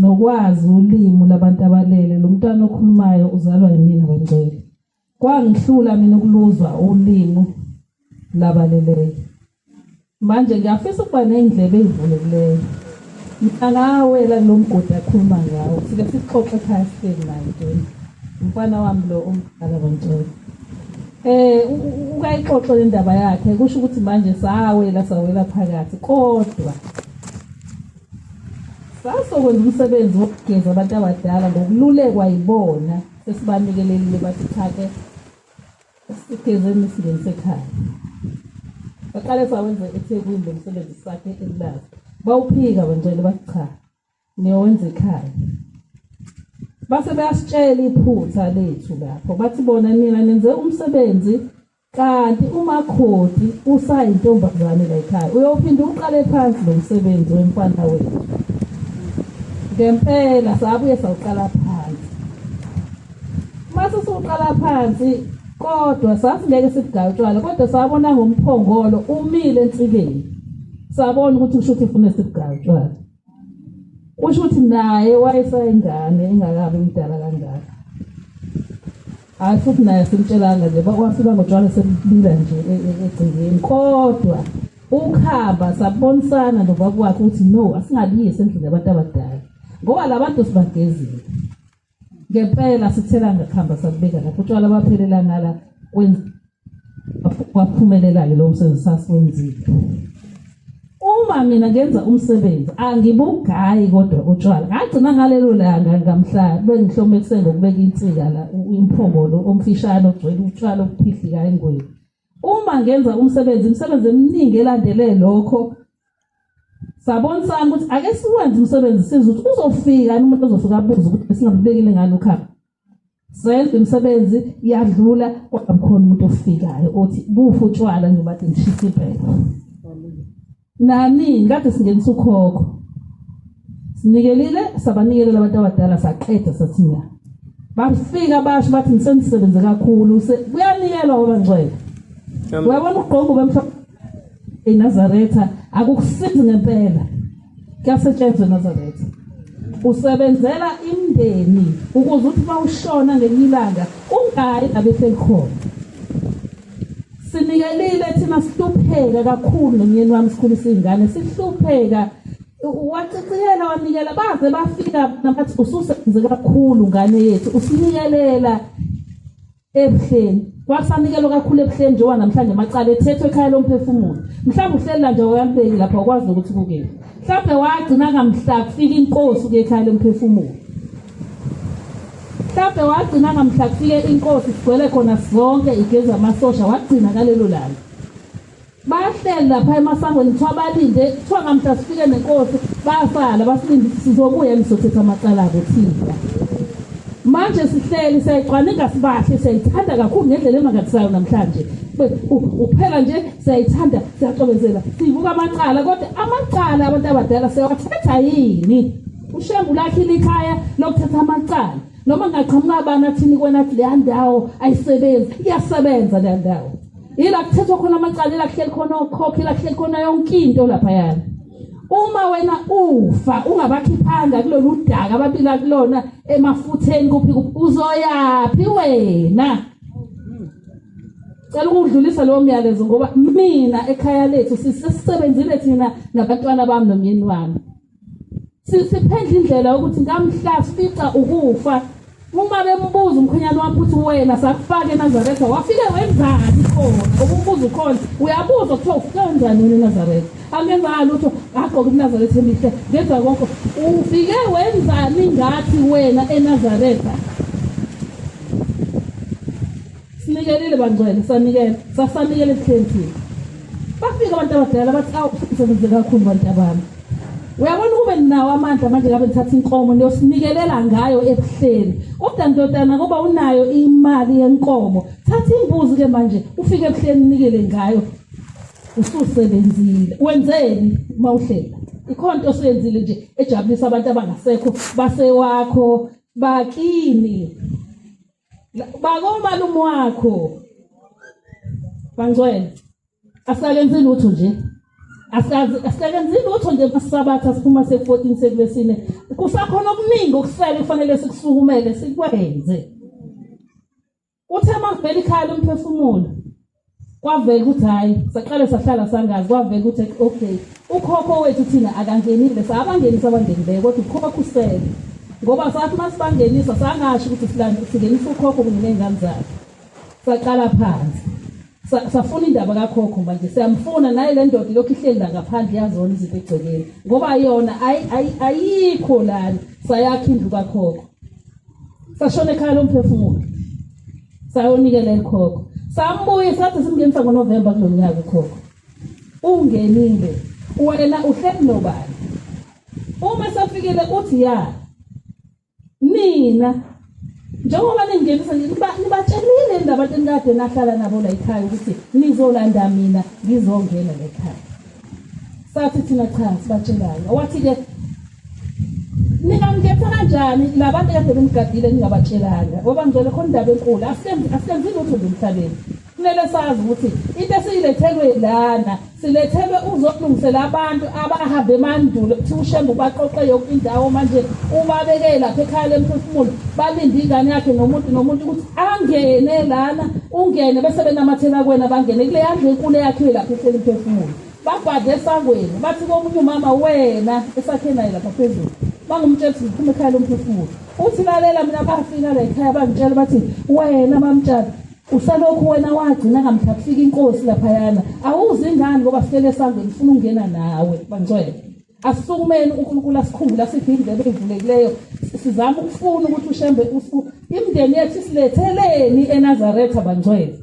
nokwazi ulimi labantu abalele. Lo mntwana okhulumayo uzalwa yimina bangcwele. Kwangihlula mina ukuluzwa ulimi labaleleyo. Manje ngiyafisa ukuba ney'ndlebe ey'vulekileyo. Mina ngawela kulo mgodi akhuluma ngawo. Sike sixoxe ekhaya sihleli naye Ntoni. Umfana wami lo omdala bangcwele. Ukayixoxe le ndaba yakhe kusho ukuthi manje sawela sawela phakathi kodwa sasokwenza umsebenzi wokugeza abantu abadala ngokululekwa yibona sesibanikelelile bathi cha-ke sigezeni singenise ekhaya. Baqale sawenza eThekwini lo msebenzi sakhe eMlazi. Bawuphika bangcwele bathi cha niyowenza ekhaya. Base bayasitshela iphutha lethu lapho bathi bona nina nenze umsebenzi kanti umakhoti usayintombazane la ekhaya uyophinda uqale phansi lo msebenzi wemfana wethu. Ngempela sabuye sawuqala phansi. Sasisuqala phansi kodwa sasingeke sibugaye utshwala, kodwa sabona ngomphongolo umile ensikeni, sabona ukuthi kusho ukuthi ufuna sibugaye utshwala. Kusho ukuthi naye wayesayingane engakabi mdala kangaka. Hayi futhi naye simtshelanga nje, wafika ngotshwala sebubila nje egcekeni. Kodwa ukhamba sabonisana nobaba wakhe ukuthi no, asingabiyisi endlini yabantu abadala ngoba la bantu sibagezile. Ngempela sithela ngakhamba sakubeka lapho utshwala baphelela ngala, kwaphumelela-ke lowo msebenzi sasiwenzile. Uma mina ngenza umsebenzi angibugayi kodwa utshwala. Ngagcina ngalelo langa ngamhla bengihlome ekuseni ngokubeka insika la, umphongolo omfishane ogcwele utshwala obuphihlikayo engweni. Uma ngenza umsebenzi, imisebenzi eminingi elandele lokho, sabonisana ukuthi ake siwenze umsebenzi sizwe ukuthi uzofika yini umuntu ozofika abuze ukuthi besingambekile ngani ukhamba. Senze imisebenzi yadlula, kodwa kukhona umuntu ofikayo othi bufa utshwala njengoba kade ngishisa impepho. Nanini kade singenisa ukhokho, sinikelile, sabanikelela abantu abadala, saqeda sathi nya. Bafika basho bathi nisenisebenze kakhulu, kuyanikelwa ngoba ngcwele. Uyabona ukugqoka ube mhlophe eNazaretha akukusizi ngempela, kuyasetshenzwa eNazaretha. Usebenzela imndeni ukuze uthi uma ushona ngelinye ilanga ungayi abehleli khona. Sinikelile thina, sihlupheka kakhulu nomyeni wami, sikhulisa iy'ngane sihlupheka. Waciciyela wanikela baze bafika nabathi ususebenze kakhulu ngane yethu, usinikelela ebuhleni. Kwasanikelwa kakhulu ebuhleni njengoba namhlanje amacala ethethwe ekhaya lomphefumulo. Mhlawumbe uhlelela nje uyalibeki lapha ukwazi ukuthi kukephi. Mhlawumbe wagcina ngamhla kufika inkosi kuye ekhaya lomphefumulo. Mhlawumbe wagcina ngamhla kufike inkosi sigcwele khona sonke igeza amasosha, wagcina ngalelo langa. Bahleli lapha emasangweni kuthiwa balinde, kuthiwa ngamhla sifike nenkosi basala basilinde sizobuya nisothetha amacala abo thina. Manje sihleli siyayicwaninga sibahle, siyayithanda kakhulu ngendlela emangalisayo namhlanje. Uphela nje siyayithanda, siyacobezela, sivuka amacala, kodwa amacala abantu abadala siyawathetha yini? UShembu lakhile ikhaya lokuthatha amacala. Noma ngaqhamuka abani athini kwena athi leya ndawo ayisebenzi, iyasebenza leya ndawo. Ila kuthethwa khona amacala, ila kuhleli khona okhokho, ila kuhleli khona yonke into laphayana. Uma wena ufa ungabakhiphanga kulolu daka ababila kulona emafutheni kuphi kuphi, uzoyaphi wena? Cela ukudlulisa lowo myalezo ngoba mina ekhaya lethu sisebenzile thina nabantwana bami nomyeni wami. Siphendla indlela yokuthi ngamhla sifica ukufa, uma bembuza umkhwenyana wami ukuthi wena sakufaka eNazaretha wafike wenzani khona, ngoba umbuzo ukhona, uyabuza kuthiwa ufike wenzani wena eNazaretha. Angenzanga lutho, ngagqoka iNazaretha emihle, ngenza konke. Ufike wenzani ngathi wena eNazaretha? Sinikelile bangcwele, sanikela, sasanikela ebuhleni thina. Bafika abantu abadala bathi awu usebenze kakhulu bantu abami. Uyabona ukube ninawo amandla manje ngabe nithatha inkomo niyosinikelela ngayo ebuhleni. Kodwa ndodana kuba unayo imali yenkomo, thatha imbuzi ke manje ufike ebuhleni unikele ngayo. Ususebenzile. Wenzeni uma uhlela? Ikhona into osuyenzile nje ejabulisa abantu abangasekho basewakho bakini. Bakomalume wakho. Bangcwele. Asakenzi lutho nje. Asakenzi lutho nje masabatha siphuma se-14 sekulesine. Kusakhona okuningi okusele kufanele sikusukumele sikwenze. Uthe makuvela ikhaya lomphefumulo kwavela ukuthi hayi saqale sahlala sangazi, kwavela ukuthi okay ukhokho wethu thina akangenile, sabangenisa abangenileyo kodwa ukhokho usele, ngoba sathi masibangenisa sangasho ukuthi singenisa ukhokho kunye ney'ngane zakhe. Saqala phansi safuna indaba kakhokho manje siyamfuna naye le ndoda ilokhu ihleli la ngaphandle yazona izinto egcekeni ngoba yona ayikho lana. Sayakha indlu kakhokho, sashona ekhaya lomphefumulo, sayonikela elikhokho, sambuye sathi simngenisa ngoNovemba kulo nyaka. Ukhokho ungenile, wena uhleli nobani? Uma sefikile uthi ya nina njengoba ningenisa nibatshelile indaba abantu enikade nahlala nabo la ekhaya ukuthi nizolanda mina ngizongena la ekhaya. Sathi thina cha sibatshelanga. Wathi-ke Ningangetha kanjani labantu kade benigadile ningabatshelanga? Ngoba ngicela khona indaba enkulu. Asikenzi lutho nje emhlabeni. Kumele sazi ukuthi into esiyilethelwe lana silethelwe uzolungisela abantu abahambe emandulo kuthiwa uShembe ubaqoqe yonke indawo manje ubabeke lapha ekhaya lemphefumulo balinde ingane yakhe nomuntu nomuntu ukuthi angene lana ungene bese benamathela kuwena bangene kuleya ndlu enkulu eyakhiwe lapha ehleli imphefumulo babhade esangweni bathi komunye umama wena esakhe naye lapha phezulu bangumtshela ukuthi ngiphuma ekhaya lomphefumulo uthi lalela mina bafika la ekhaya bangitshela bathi wena mamtshana usalokhu wena wagcina ngamhla kufika inkosi laphayana awuzi ingane ngoba sihlele esangweni ufuna ukungena nawe bangcwele Asukumeni uNkulunkulu asikhumbule asiphe indlebe evulekileyo sizama ukufuna ukuthi uShembe imindeni yethu isiletheleni eNazaretha bangcwele.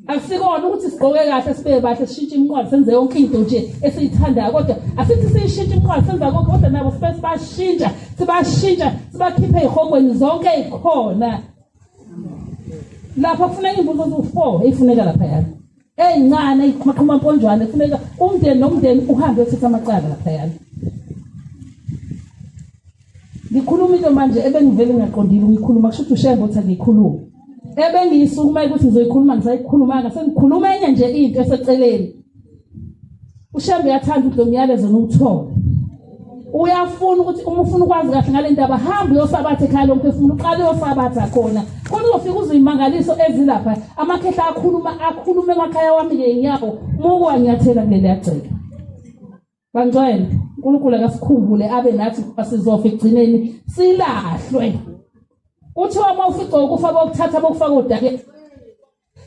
Akusikona ukuthi sigqoke kahle sibe bahle sishintshe imiqwalo senze yonke into nje esiyithandayo kodwa asithi siyishintshe imiqwalo senza konke kodwa nabo sibe sibashintsha sibashintsha sibakhiphe ey'hogweni zonke ey'khona lapha kufuneka iy'mbuzo eziwu-four ey'funeka laphayana Eyincane iqhumaqhuma mponjwane kufuneka umndeni nomndeni uhambe uyothatha amacala laphayana. Ngikhuluma into manje ebengivele ngingaqondile ukuyikhuluma kusho ukuthi uShembe uthi angiyikhulume. Ebengiyisukuma ukuthi ngizoyikhuluma ngisayikhulumanga sengikhuluma enye nje into eseceleni. uShembe uyathanda ukuthi lo myalezo niwuthole. Uyafuna ukuthi uma ufuna ukwazi kahle ngale ndaba hamba uyosabatha ekhaya lomphefumulo uqale uyosabatha khona. Khona uzofika uzimangaliso ezilapha amakhehla akhuluma akhuluma emakhaya wami ngeenyawo muku wanyathela kuleli yagceke. Bangcwele uNkulunkulu akasikhumbule abe nathi sizofa ekugcineni silahlwe. Kuthiwa uma ufica ukufa bokuthatha bokufaka odakeni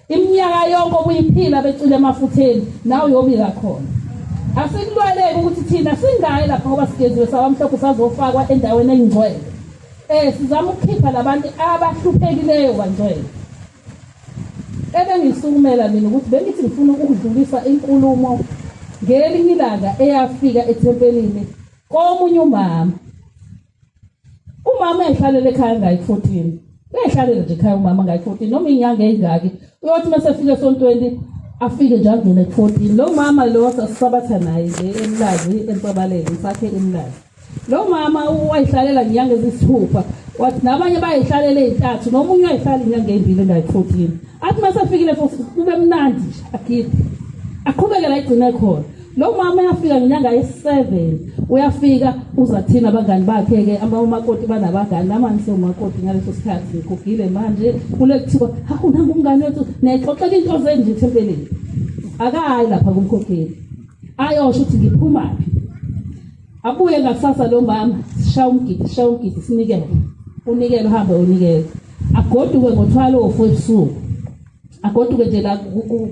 Iminyaka yonke obuyiphila becwile emafutheni nawe uyobika khona. Asikulweleki ukuthi thina singayi lapha ngoba sigeziwe sawamhlophe sazofakwa endaweni engcwele. Eh sizama ukukhipha labantu abahluphekileyo bangcwele. Ebengisukumela mina ukuthi bengithi ngifuna ukudlulisa inkulumo ngelinye ilanga eyafika ethempelini komunye umama. Umama uyayihlalela ekhaya ngayi 14. Uyayihlalela nje ekhaya umama ngayi 14 noma inyanga eyingaki. Uyothi uma sefika esontweni afike nje angene ku-14. Lo mama lo sasisabatha naye nje eMlazi eMpabaleni sakhe eMlazi. Lo mama wayihlalela ngenyanga ezisithupha wathi nabanye bayihlalela ey'ntathu nomunye wayihlala inyanga ey'mbili engayi-14. Athi uma sefikile futhi kube mnandi nje agide. Aqhubeke la igcine khona. Lo mama uyafika ngenyanga ye-7 uyafika uza thina abangani bakhe-ke umakoti banabangani nami angisewumakoti ngaleso sikhathi ngigugile manje kule kuthiwa hawu nangu umngane wethu niyayixoxela into zenu nje ethempelini akayi lapha kumkhokheli ayosho ukuthi ngiphumaphi abuye ngakusasa lo mama sishaya umgidi sishaya umgidi sinikele unikele uhambe unikele agoduke ngothwalo ofu ebusuku agoduke nje la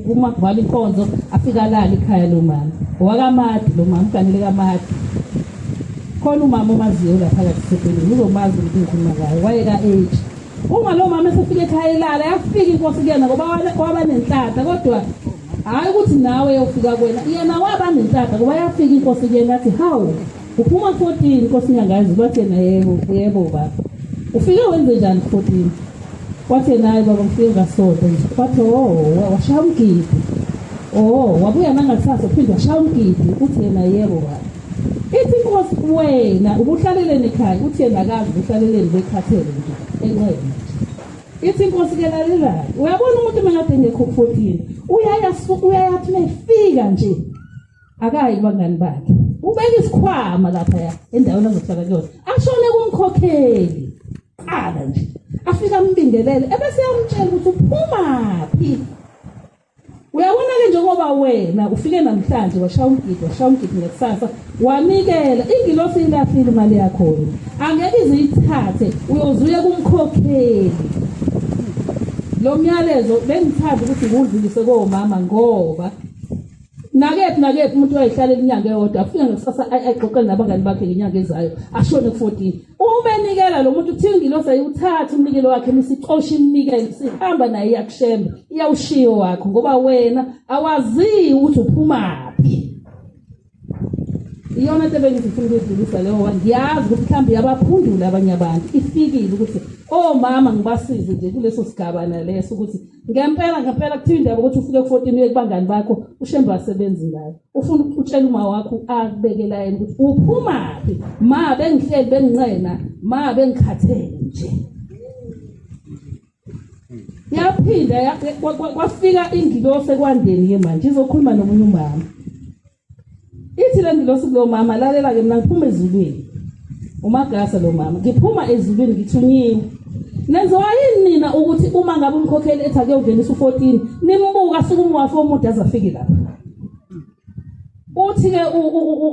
kuma kuvala inkonzo afika alale ikhaya lomama owakamadi lo mama uganele kamadi khona umama omaziyo la phakathi sepeleni uzomazi ukuthi ngikhuluma ngayo wayeka-age uma lo mama esefika ekhaya elala yafika inkosi kuyena ngoba waba nenhlanhla kodwa hhayi ukuthi nawe yofika kwena yena waba nenhlanhla ngoba yafika inkosi kuyena yathi hawu uphuma 14 inkosi nyangazi bathi yena yebo yebo baba ufike wenze njani 14 Wathi yena hayi baba ngifike ngasonto nje. Wathi oh washaya umgidi. Oh wabuya nangakusasa uphinde washaya umgidi. Uthi yena yebo baba. Ithi inkosi wena ubuhlaleleni ekhaya uthi yena akazi ubuhlaleleni bekhathele nje enxele nje. Ithi inkosi ke lalela uyabona umuntu uma kade engekho ku-14 uyaya uyayathi mefika nje akayi kubangani bakhe ubeka isikhwama lapha endaweni azohlala kuyona ashone kumkhokheli qala nje afike ambingelele ebese yamtshela ukuthi uphumaphi uyabona-ke njengoba wena ufike namhlanje washaya umgidi washaya umgidi ngakusasa wanikela ingilosi ilahlile imali yakho wena angeke iziyithathe uyoze uye kumkhokheli lo myalezo bengithanda ukuthi ngiwudlulise komama ngoba nakephi nakephi umuntu wayehlalela inyanga eyodwa afike ngakusasa ayixoxele nabangani bakhe ngenyanga ezayo ashone ku-14 uma enikela lo muntu kuthiwa ingilosi ayiwuthatha umnikelo wakhe misicosha iminikelo sihamba naye iyakushemba iyawushiyo wakho ngoba wena awaziwi ukuthi uphumaphi. Iyona nto ebengithi ngifuna ukuyidlulisa leyo ngoba ngiyazi ukuthi mhlawumbe iyabaphundula abanye abantu. Ifikile ukuthi omama ngibasize nje kuleso sigaba naleso ukuthi ngempela ngempela kuthiwa indaba ukuthi ufike ku-14 uye kubangani bakho ushembe asebenzi ngayo. Ufuna ukutshela uma wakho akubekela yena ukuthi uphumaphi ma bengihleli bengincena ma bengikhathele nje. Yaphinda kwafika ingilosi ekwandeni ke manje izokhuluma nomunye umama. Ithi le ngilosi kulo mama lalela ke mina ngiphuma ezulwini. Umagasa lo mama ngiphuma ezulwini ngithunyiwe. Nenziwa yini nina ukuthi uma ngabe umkhokheli ethi ake ungenisa u14 nimbuka sukume wafa umuntu azafike lapha. Uthi ke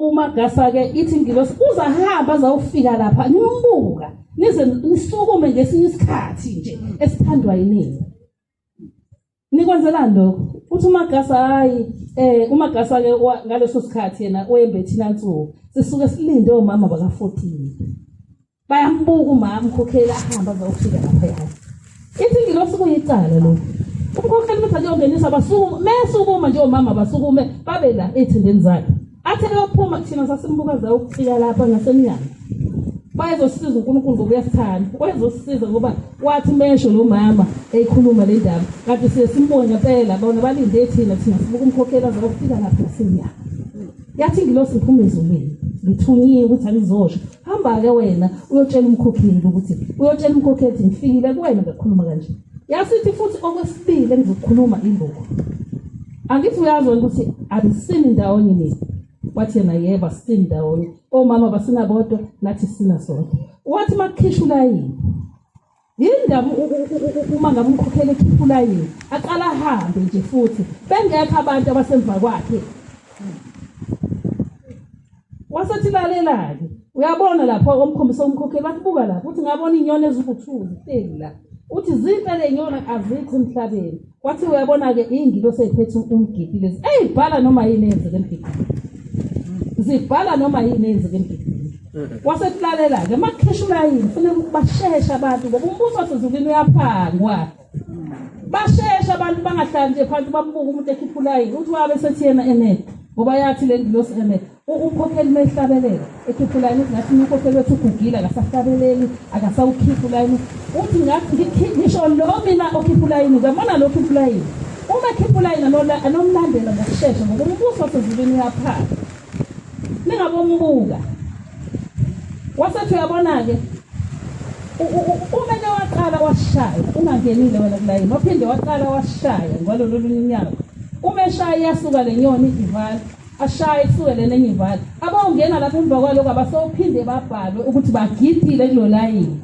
umagasa ke ithi ingilosi uzahamba azawufika lapha nimbuka nize nisukume ngesinye isikhathi nje esithandwa yinini. Nikwenzelani lokho? Uthi uMagasa hayi eh uMagasa ke ngaleso sikhathi yena oyembethe inansuku. Sisuke silinde omama baka 14. Bayambuka umama umkhokheli ahamba azofika lapha yazi. Ithi ngilosi kuyicala lokho. Umkhokheli uthi akuyongenisa basukume, mesukuma nje omama basukume babe la ethendeni zakhe. Athe eyophuma thina sasimbuka za ukufika lapha ngasemnyango. Wayezosiza uNkulunkulu ngoba uyasithanda. Wayezosiza ngoba wathi mesho lo mama eyikhuluma le ndaba. Kanti siye simbone ngempela bona balinde thina thina sibuka umkhokheli aze ukufika lapha ngasemnyango. Yathi ingilosi ngiphuma ezulwini. Ngithunyiwe ukuthi angizosho. Hamba-ke wena uyotshela umkhokheli ukuthi uyotshela umkhokheli ukuthi ngifikile kuwena ngakhuluma kanje. Yasithi futhi okwesibili engizokukhuluma ilokhu. Angithi uyazi wena ukuthi anisini ndawonye nina. Wathi yena yebo asisini ndawonye. Omama basina bodwa nathi sina sodwa. Wathi makukhishwa ulayini. Yindaba uma ngabe umkhokheli ekhipha ulayini aqala ahambe nje futhi bengekho abantu abasemva kwakhe. Wasethi lalela-ke uyabona lapho omkhombisa umkhokheli wathi buka lapho uthi ngabona iy'nyoni eziwu-two zihleli la uthi zinhle le nyoni azikho emhlabeni wathi uyabona-ke iy'ngilosi ey'phethe umgidi lezi ey'bhala noma yini eyenzeka emgidini zibhala noma yini eyenzeka emgidini wasethi lalela-ke uma kukhishwa ulayini kufuneka basheshe abantu ngoba umbuso wasezulwini uyaphangwa basheshe abantu bangahlali nje phansi bambuka umuntu ekhipha ulayini uthi wabe sethi yena ene ngoba yathi le ngilosi ene umkhokheli uma ehlabelela ekhipha ulayini uthi ngathi umkhokheli wethu ugugile akasahlabeleli akasawukhipha ulayini uthi ngathi ngisho lo mina okhipha ulayini uyabona lo okhipha ulayini uma ekhipha ulayini anomlandela ngokushesha ngoba umbuso wasezulwini uyaphaka ningabombuka wasethi uyabona-ke uma ke waqala washaya ungangenile wena kulayini waphinde waqala washaya ngalolu olunye unyawo uma eshaya iyasuka le nyoni ivala ashaye isuke lena enye ivala abawungena lapha emva kwaloko abasowuphinde babhalwe ukuthi bagidile kulo layini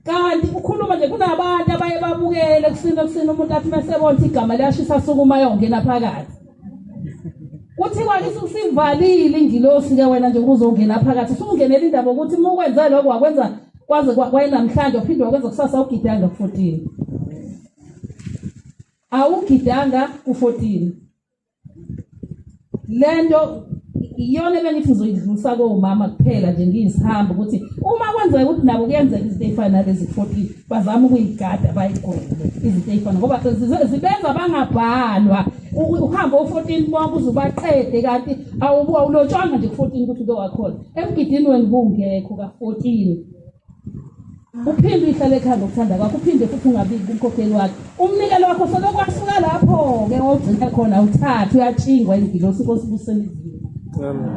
kanti ukhuluma nje kunabantu abaye babukele kusina kusina umuntu athi mesebona ukuthi igama liyashisa sukuma yongena phakathi kuthiwa ke ususivalile ingilosi ke wena nje uzongena phakathi usungenela indaba ukuthi uma ukwenze lokho wakwenza kwaze kwayinamhlanje uphinde wakwenza kusasa awugidanga ku-14 awugidanga ku-14 lento iyona ebengithi ngizoyidlulisa komama kuphela nje ngiyisihambi ukuthi uma kwenzeka ukuthi nabo kuyenzeka izinto ey'fana nalezi 14 bazama ukuyigada bayigweme izinto ey'fana ngoba zibenza bangabhalwa uhamba u-14 bonke uze ubaqede kanti awulotshwanga nje ku-14 ukuthi uke wakhona emgidini wena ubungekho ka-14 uphinde uyihlale ekhaya ngokuthanda kwakho uphinde futhi ungabiki kumkhokheli wakhe umnikelo wakho solokhu wasuka lapho-ke wawugcina khona uthathe uyatshingwa ingilosi inkosi ibuseni izulu. Amen.